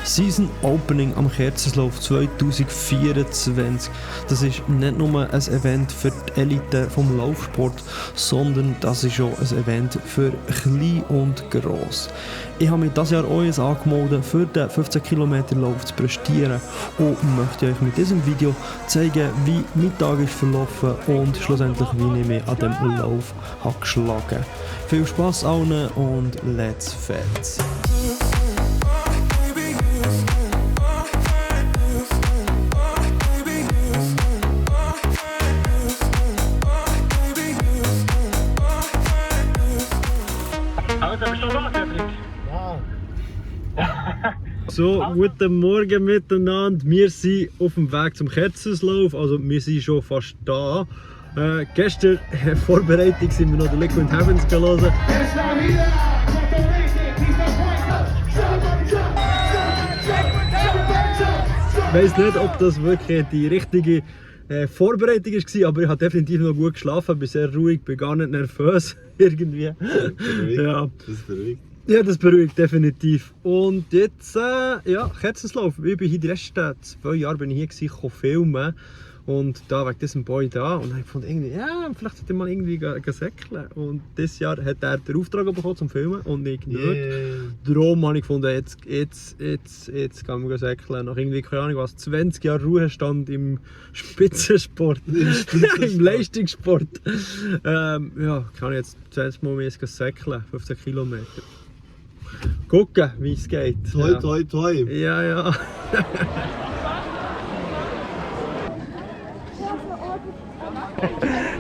Season Opening am Kerzenslauf 2024. Das ist nicht nur ein Event für die Elite vom Laufsport, sondern das ist auch ein Event für Klein und Gross. Ich habe mich dieses Jahr auch angemeldet, für den 15 Kilometer Lauf zu prestieren und möchte euch mit diesem Video zeigen, wie mein Tag ist verlaufen und schlussendlich, wie ich mich an diesem Lauf habe geschlagen. Viel Spass allen und let's fetz! So, guten Morgen miteinander. Wir sind auf dem Weg zum Kerzenslauf, also wir sind schon fast da. Gestern Vorbereitung sind wir noch den Liquid Heavens gelesen. Ich weiss nicht, ob das wirklich die richtige Vorbereitung war, aber ich habe definitiv noch gut geschlafen, bin sehr ruhig, bin gar nicht nervös irgendwie. Ja. Das beruhigt. Ja, das beruhigt definitiv. Und jetzt, ja, Kerzenslauf. Ich bin hier die letzten 2 Jahre bin ich hier filmen. Und da wegen diesem Boy da. Und dann fand ich irgendwie, ja, vielleicht sollte ich mal irgendwie säckeln. Und dieses Jahr hat er den Auftrag bekommen zum Filmen und ich nicht. Darum habe ich gefunden, jetzt kann man säckeln. Nach irgendwie, keine Ahnung was, 20 Jahren Ruhestand im Spitzensport. Im Leistungssport. Ja, kann ich jetzt 20 Mal mehr säckeln, 15 Kilometer. Gucken, wie es geht. Toi, toi, toi. Ja, ja.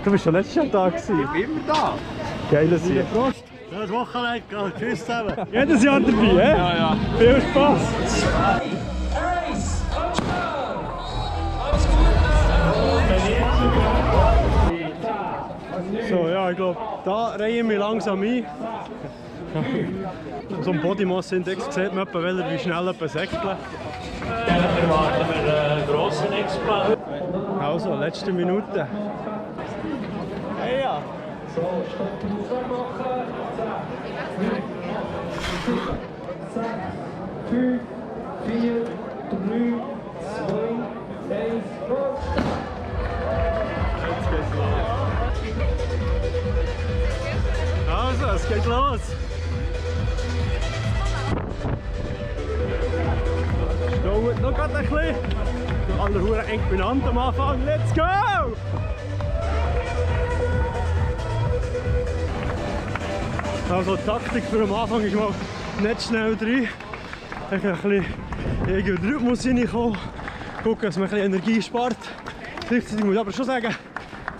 Du bist schon letztes Jahr da gewesen. Ich bin immer da. Geiles Jahr. Prost. Das Wochenende. Tschüss zusammen. Jedes Jahr dabei, hä? Ja, ja. Viel Spaß. So, ja, ich glaube, da reihen wir langsam ein. So ein Body Mass Index sieht man etwa, wie schnell jemand säckelt. Dann erwarten wir einen grossen Explosion. Also, letzte Minute. Hey, ja. So, stopp, den Auftrag machen. 5, 4, 3, 2, 1, go! Jetzt geht's los. Also, es geht los. Dauert noch gerade ein bisschen. Alle Huren eng beieinander am Anfang. Let's go! Also die Taktik für am Anfang ist mal nicht schnell rein. Ein bisschen in den Rhythmus reinkommen. Gucken, dass man ein bisschen Energie spart. Gleichzeitig muss ich aber schon sagen, ein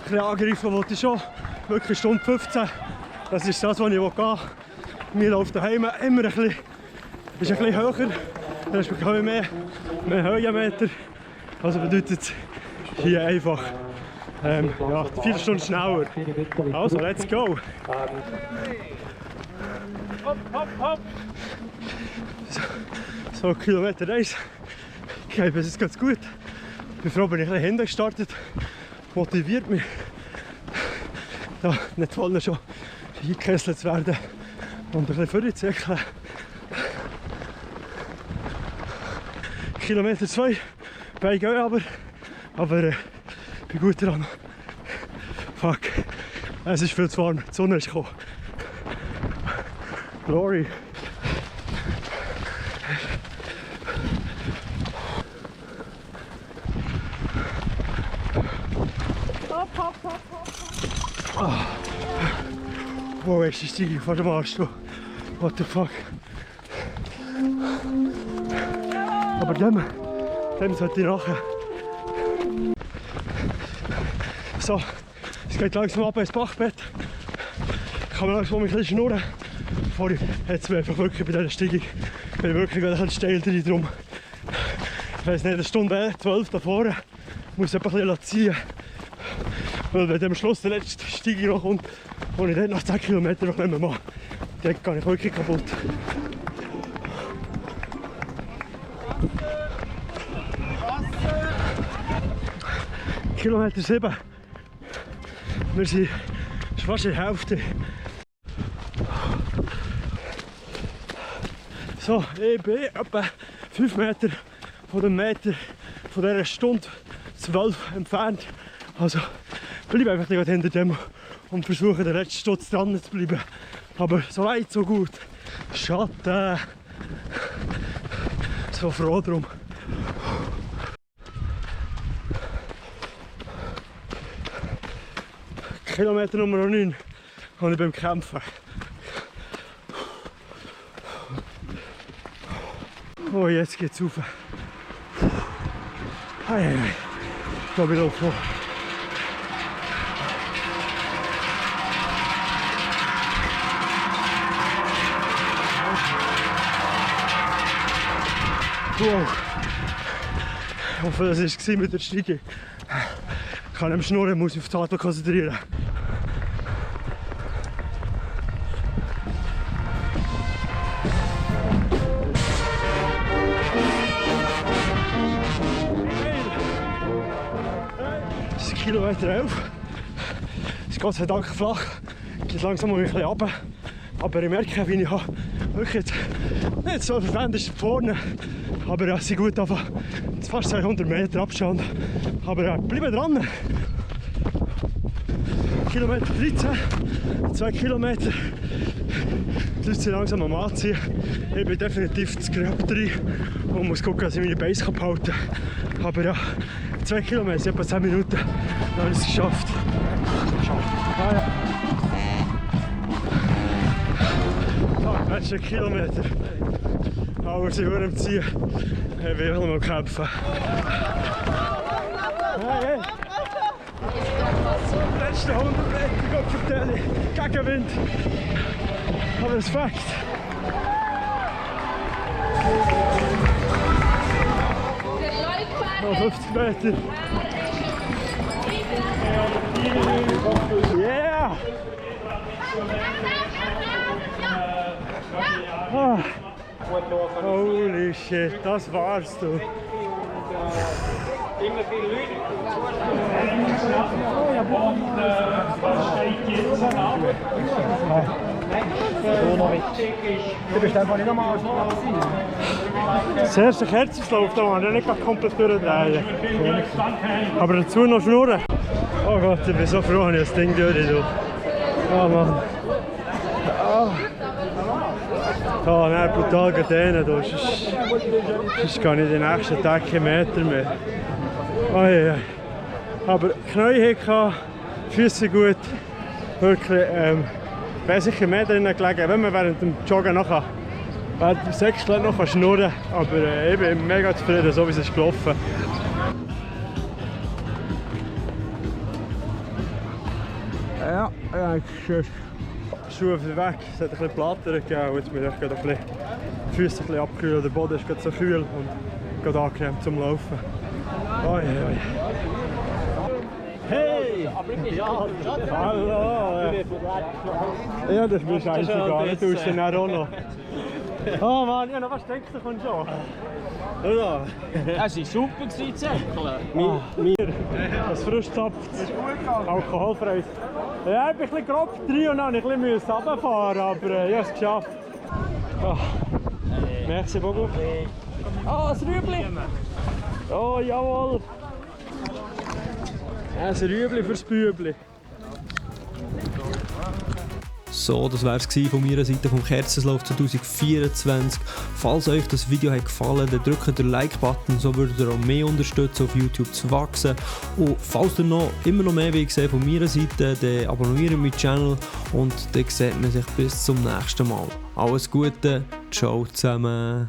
bisschen angreifen wollte ich schon. Wirklich Stunde 15. Das ist das, was ich gehen will. Mir läuft daheim immer ein bisschen höher. Ich bekomme mehr Höhenmeter. Also bedeutet es hier einfach ja, 4 Stunden schneller. Also, let's go! Hopp, hopp, hopp! So, Kilometer 1. Okay, bis jetzt ganz gut. Ich bin froh, bin ich ein bisschen hinten gestartet. Motiviert mich, da nicht voll schon eingekesselt zu werden und ein bisschen vorwärts zu zirkeln. Kilometer 2, Beine gehen aber ich bin gut dran. Fuck, es ist viel zu warm, die Sonne ist gekommen. Glory. Hopp, hopp, hopp, hopp. Oh. Wow, ist die Stiege vor dem Arsch. What the fuck. Aber dem sollte ich nachher. So, es geht langsam ab ins Bachbett. Ich kann mir langsam ein bisschen schnurren. Vorher hat es mir einfach wirklich bei dieser Steigung, bin wirklich ein bisschen steil drin. Ich weiss nicht, eine Stunde 12 da vorne muss ich ein bisschen ziehen. Weil wenn am Schluss der letzte Steigung noch kommt und ich dort nach 10 Kilometern noch nicht mehr mache, dann gehe ich wirklich kaputt. Kilometer 7. Wir sind fast in der Hälfte. So, ich bin etwa 5 Meter von dem Meter von dieser Stunde 12 entfernt. Also bleib einfach nicht hinter dem und versuche den letzten Stutz dran zu bleiben. Aber so weit, so gut. Schatten. So froh drum. Kilometer Nummer 9 und ich beim Kämpfen. Oh, jetzt geht's rauf. Hey, da bin ich auch froh. Wow. Ich hoffe, das war es mit der Steige. Ich kann nicht mehr schnurren, muss mich auf die Atmung konzentrieren. Das ist Kilometer 11. Es ist Gott sei Dank flach. Es geht langsam ein bisschen runter. Aber ich merke, wie ich wirklich jetzt nicht so verwendet vorne. Aber ja, sie gut auf fast 200 Meter Abstand. Aber ja, bleiben dran. Kilometer 13, 2 Kilometer. Die Leute sind langsam am Anziehen. Ich bin definitiv zu grob drin und muss gucken, dass ich meine Base behalten kann. Aber ja, 2 Kilometer, etwa 10 Minuten, dann habe ich es geschafft. Ah, ja. Letzten Kilometer. Aber sie hören am Ziehen. Ich will noch mal kämpfen. Hey, hey. Letzte 100 Meter, Gott vertelle ich. Gegenwind. Aber es fängt. Noch 50 Meter. Yeah! Ah. Holy shit, das war's du. Immer viele Leute. Und was steht jetzt an? Du bist einfach nicht am Arsch. Das erste Kerzenslauf, da war ich nicht komplett durchdrehen. Aber dazu noch schnurren. Oh Gott, ich bin so froh, dass ich das Ding durch. Oh Mann. Oh nein, brutal gedehnt. Sonst kann ich die nächsten Tage Meter mehr. Oh, ja. Aber Knie hatte, Füße gut. Wirklich, wäre sicher mehr drin gelegen, wenn man während dem Joggen nachher während dem Sechstel noch schnurren kann. Aber ich bin mega zufrieden, so wie es ist gelaufen. Ja, Schuhe weg, es hat ein bisschen Platten gegeben, jetzt muss ich gerade die Füße ein bisschen abkühlen, der Boden ist gerade so kühl und gerade angenehm zum Laufen. Oi, oi. Hey! Hallo! Ja, das ist mir scheißegal, ich tue es dann auch noch. Oh Mann, ja, was denkst du von schon? Oder? Es war super, das Zäckchen. Mir, das Frischzapft, alkoholfrei. Ja, ich bin ein bisschen grob drin und dann musste ich ein bisschen runterfahren, aber ich habe es geschafft. Oh. Merci beaucoup. Oh, das Rüebli! Oh, jawohl! Ein Rüebli fürs Bübli. So, das wär's von meiner Seite vom Kerzenslauf 2024. Falls euch das Video hat gefallen, dann drückt den Like-Button, so würdet ihr auch mehr unterstützen, auf YouTube zu wachsen. Und falls ihr immer noch mehr sehen von meiner Seite, dann abonniert meinen Channel und dann sieht man sich bis zum nächsten Mal. Alles Gute, ciao zusammen.